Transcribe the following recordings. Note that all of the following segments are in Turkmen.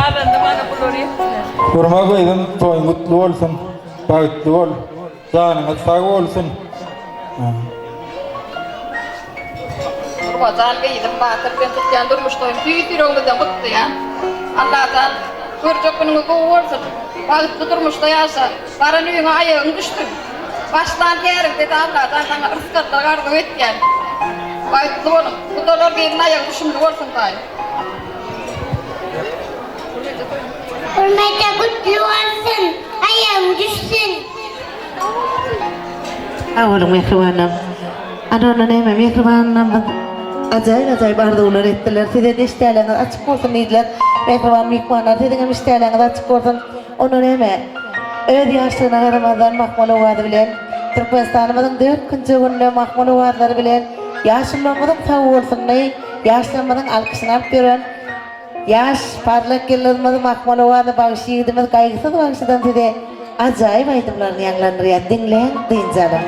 Galanyny mana bular etdiler. Hurma gyzym toýuň gutly bolsun, bagtly bol, janyňyz sag bolsun. Hurmajan gyzym Batyr bilen tutýan durmuş toýuny tüýs ýüregimizden gutlaýan. Allajan görjek günüňiz gowy bolsun. Bagtly durmuşda ýaşa. Baran öýüňe aýagyň düşsün. Başlan käriňde-de Allajan saňa rysgallyk arzuw etýän. Bagtly boluň. Gudalar gelin aýagy düşümli bolsun daýy. Hurmata gutly bolsun. Aýagyň düşsün. Sag boluň mähribanlar. Ana onda näme mähribanlarymyz ajaýyp-ajaýyp arzuwlar etdiler. Size-de işdäleňiz açyk bolsun diýdiler. Mähriban myhmanlar siziňem işdäleňiz açyk bolsun. Onda näme öz ýaşlygyna garamazdan mahmal owazy bilen Türkmenistanymyzyň dört künjeginde mahmal owazlary bilen ýaşulularymyzyň sag bolsunyny, ýaşlarymyzyň alkyşyny alyp ýören Ýaş, parlak ýyldyzymyz mahmal owazly bagşy ýigidimiz Gaýgysyz bagşydan size ajaýyp aýdymlaryny ýaňlandyrýar. Diňläň, dynç alyň.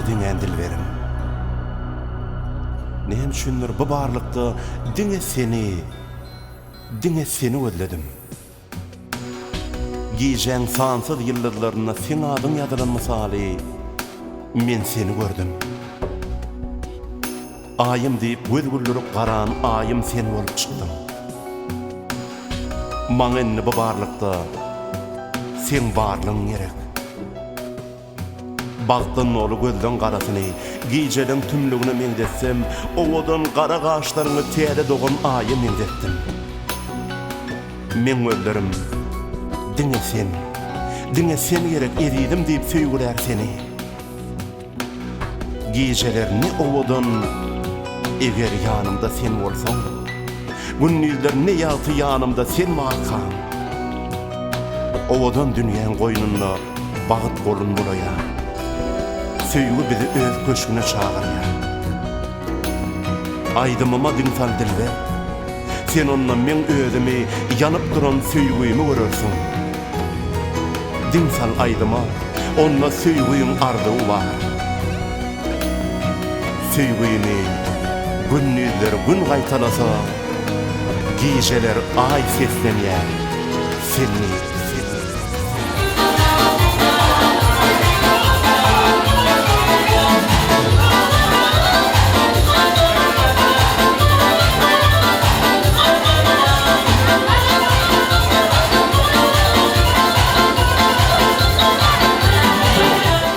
deňän dilberim. Näme üçindir bu barlykda diňe seni, diňe seni gözledim. Gijäň sansyz ýyldyzlarynda seň adyň ýazylan mysaly men seni gördüm. Aýym diýip göz güldürip garan Aýym sen bolup çykdyň. Maňa indi bu barlykda seň barlygyň gerek. Bagtdan doly gözleň garasyny gijeleň tümlügine meňzetsem, owadan gara gaşlaryňy täze dogan Aýa meňzetdim. Meň gözlerim diňe sen, diňe sen gerek ezizim diýip söýgülär seni. Gijeler ne owadan, eger ýanymda sen bolsaň, Gündizler ne ýagty ýanymda sen barkaň. Owadan dünýäň goýnunda bagt golun bulaýar. Söýgi bizi öz köşgüne çagyrýar. Aýdymyma diň sal dilber. Sen onda meň özümi ýanyp duran söýgümi görersiň. Diň sal aýdyma, onda söýgüň arzuwy bar. Söýgümi gündizler gün gaýtalasa, gijeler aý seslenýär, sen diýip.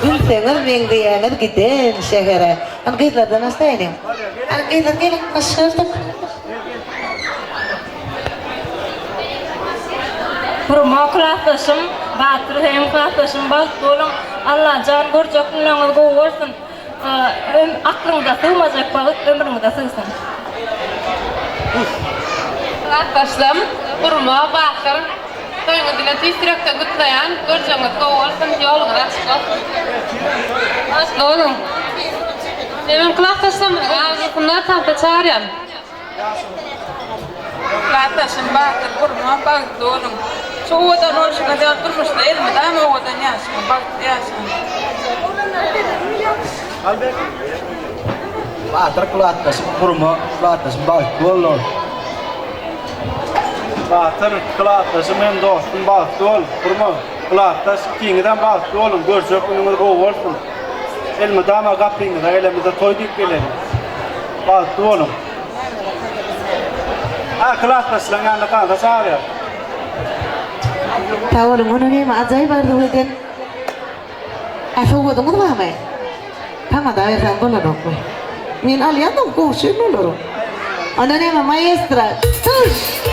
Gülseňiz meňzeýäňiz giden şähere. Hany gyzlardan başlaýalyň. Hany gyzlar geliň hoş gördük. Hurma klasdaşym Batyr hem klasdaşym bagtly boluň Allajan görjek günleriňiz gowy bolsun aklyňyza sygmajak bagt ömrüňize sygsyn. Klasdaşlarym Hurma, Batyr toýuňyz bilen tüýs ýürekden gutlaýan görjegiňiz gowy bolsun ýoluňyz açyk bolsun. Bagtly boluň. Menem klasdaşlarymyzyň arasynda tansa çagyrýan. Klasdaşym Batyr Gurma bagtly boluň. Şu owadan bolşuňyz ýaly durmuşda elmydama owadan ýaşaň, bagtly ýaşaň. Batyr klasdaşym Gurma klasdaşym bagtly bol dost. Batyr klasdaşym hem dostum bagtly bol Gurma klasdaş ikiňizem bagtly boluň görjek günüňiz gowy bolsun. Elmydama gapyňyza gelemizde toý diýip geleliň. Bagtly boluň. Ha, klasdaşlaryň ýanyna tansa çagyrýar. Sag boluň, ony näme ajaýyp arzuw eden Hä sowgadyňyz barmy? Saňada berseň bolanokmy? Men alýan-da gowşuryn olary. Onda näme maestro, tuş!